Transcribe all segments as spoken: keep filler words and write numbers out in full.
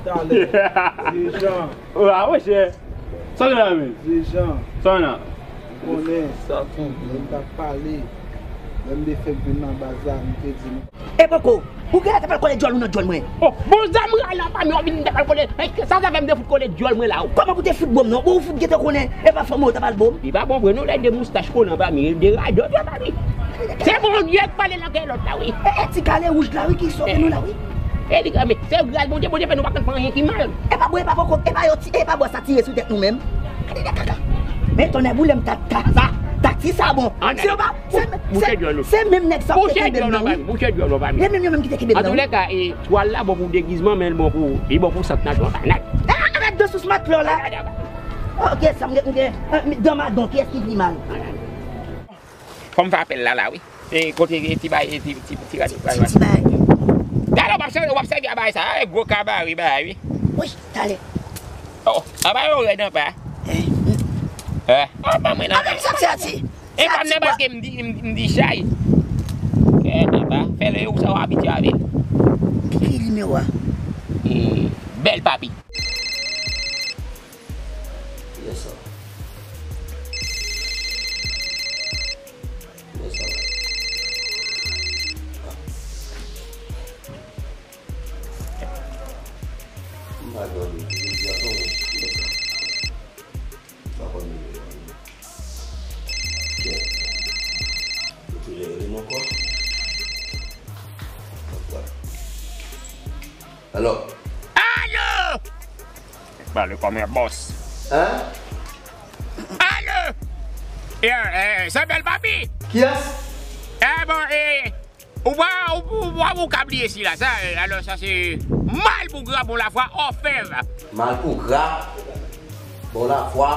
Talè, Vye Jan. Wa, monchè. Sa w gen la menm? Vye Jan. Sa w nan? Konnen. Sa tonbe. Lè m t ap pale, lè m te fèk vin nan baz la, m te di nou. E poko, ou genlè ta pral kole dyòl ou nan dyòl mwen. Oh, bon, zam ray la pa mwen, w vin ta pral kole. Sa sa fè m te fout kole dyòl mwen la, wi. Kòman pou te fout bon m non? Bon, ou fout gentan konnen, e pa fanm ou ta pral bon m. Li pa bon vre non, lè de moustach kolan pa mwen, de radòt yo pa mwen. Se Bondye k pale nan kè lòt la, wi. E, e ti kale wouj la, wi, ki sove nou la, wi. E li, men, se gras Bondye, Bondye fè nou pa konn fè anyen ki mal. E pa bò, e pa poko, e pa yo ti, e pa bò sa tire sou tèt nou menm. Gade de kaka. Men tonnè boule m ta, ta, ta, ta ti sa bon. Se yo pa, se, se, se menm nèg sa ki te kenbe m nan, wi. Bouche dyòl ou pa mwen. E menm yo menm ki te kenbe m nan, wi. Antoulèka, e, twal la bon pou degizman, men l bon pou, li bon pou sant nan twal la. E, avèk de sous matlò la. Ok, sa m gen, m gen, e, dan madon, kiyès ki pi mal? Fò m fè apèl la, la, wi. E kote, e ti bay, e ti, ti, ti rad, ti bay. Ti bay. Talè w ap sèvi, w ap sèvi a bay sa, e gwo kabare bay, wi. Wi, talè. Oh, a bay yo rèd anpa. Eh. Eh, a pa mwen nan. Avèk sa, sa ti. E pa m nan paske m di, m, m di chay. Eh, anpa, fè lè yo sa w abitye avè l. Ki, ki nimewo a? Hmm, bèl papi. Yes, sir. Yes, sir. M pa konn li. Yes, sir. M pa konn li. Ok. Ou toujou rele m ankò? Alo? Alo! Pale kòm yon bòs. Hein? Alo! Eh, eh, se bèl papi! Kiyès? Eh, bon, eh, ou pa, ou, ou, ou, ou ka bliye sila, sa, eh, alò, sa se Malpougra, bon lafwa, òfèv. Malpougra, bon lafwa.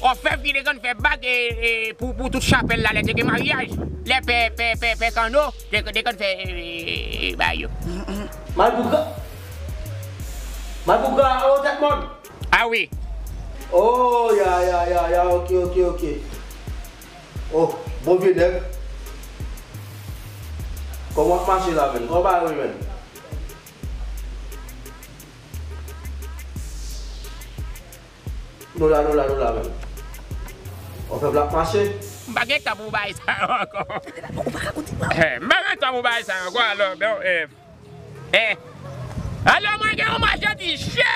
Òfèv ki te konn fè bak, eh, eh, pou, pou tout chapèl la, lè te gen maryaj, lè pè, pè, pè, pè Kanno, te, te konn fè, eh, eh, eh, bagay yo. Malpougra? Malpougra, o tèt mòn. Ah wi. Oh, ya, ya, ya, ya, ok, ok, ok. Oh, bon vye nèg. Kòman w ap mache la menm? Kòman w ap mache menm? Nou la, nou la, nou la menm. Òfèv la ap mache. M pa gen tan pou bagay sa yo ankò. Ou pa ka kontinye. Eh, m pa gen tan pou bagay sa yo ankò, alò, bon, eh, Eh. Alò, mwen gen yon machandiz chè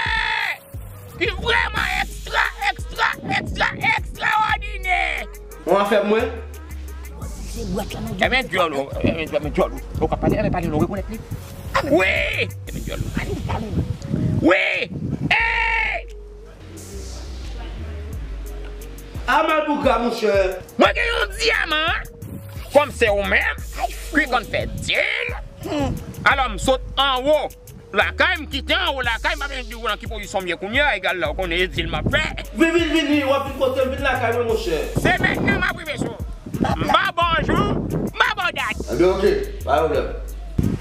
ki vrèman ekstra, ekstra, ekstra, ekstraòdinè. Yon afè pou mwen? Se bwat la nan. Enben dyòl ou, enben dyòl ou. Ou ka pale, enben pale, nou rekonèt li. Wi! Enben dyòl ou. Wi! Ey! A Malpougra, monchè. Mwen gen yon dyaman, kòm se ou menm, ki konn fè dil. Alò, m sot anwo lakay, m kite anwo lakay, m pa bezwen di w nan ki pozisyon m ye kounye a, egal la, ou konnen e dil m ap fè. Vin, vin, vin, vin, w ap vin kote m, vin lakay mwen, monchè. Se mentnan m ap rive sou ou. M pa ba w jou, m pa ba w dat. Enben, ok, pa gen pwoblèm.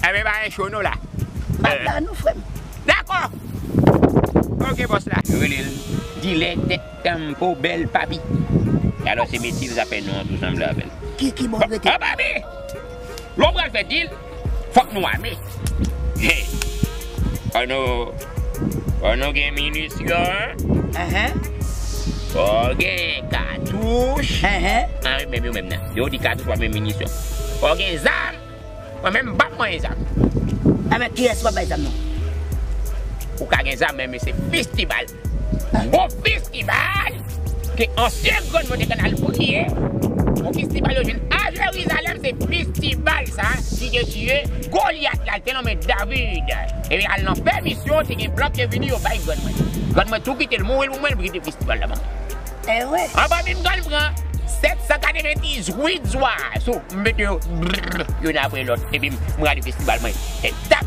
Enben, pa gen cho non la. M ap la non, frè m. Dakò. Ok, bòs la. Yo rele l dilè tèt tanpo bèl papi. Alò, se metye l, sa fè non an tou sanble avè l. Ki, ki bò w rete? Ah, papi! Lè w pral fè dil, fòk nou ame. Hey! Fò nou, fò nou gen minisyon, hein? Enhen. Fò gen katouch. Enhen. Ah, wi, menm yo menm nan. Yo di katouch, pa menm minisyon. Fò gen zam. Mwen menm, m p ap manyen zam. Enben, kiyès w ap bay zam nan? Ou ka gen zam, men, men se fistibal. Bon fistibal ke ansyen grann mwen te konn al priye. Yon fistibal yo jwenn a Jerizalèm, se fistibal sa ki te tiye Golyat la, l te nonmen David. Epi al nan pèmisyon, te gen blan ki te vini, yo bay grann mwen. Grann mwen tou kite l mouri l pou mwen, l kite fistibal la ban mwen. Eh wi. Anba mi m konn pran sèt san katrevendizuit zwazo, m mete yo brrr, youn apre lòt, epi m rale fistibal mwen. E tap!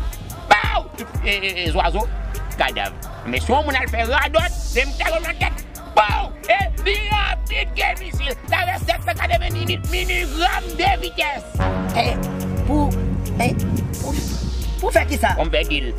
Pow! Tout, e, e, e, zwazo, kadav. Men si yon moun al fè radòt, se m k ta yo nan tèt. Pow! E li rapid ke misil. Travèse sèt san katrevendizuit miligram de vitès. E pou, e pou, pou fè kisa? Pou m fè dil.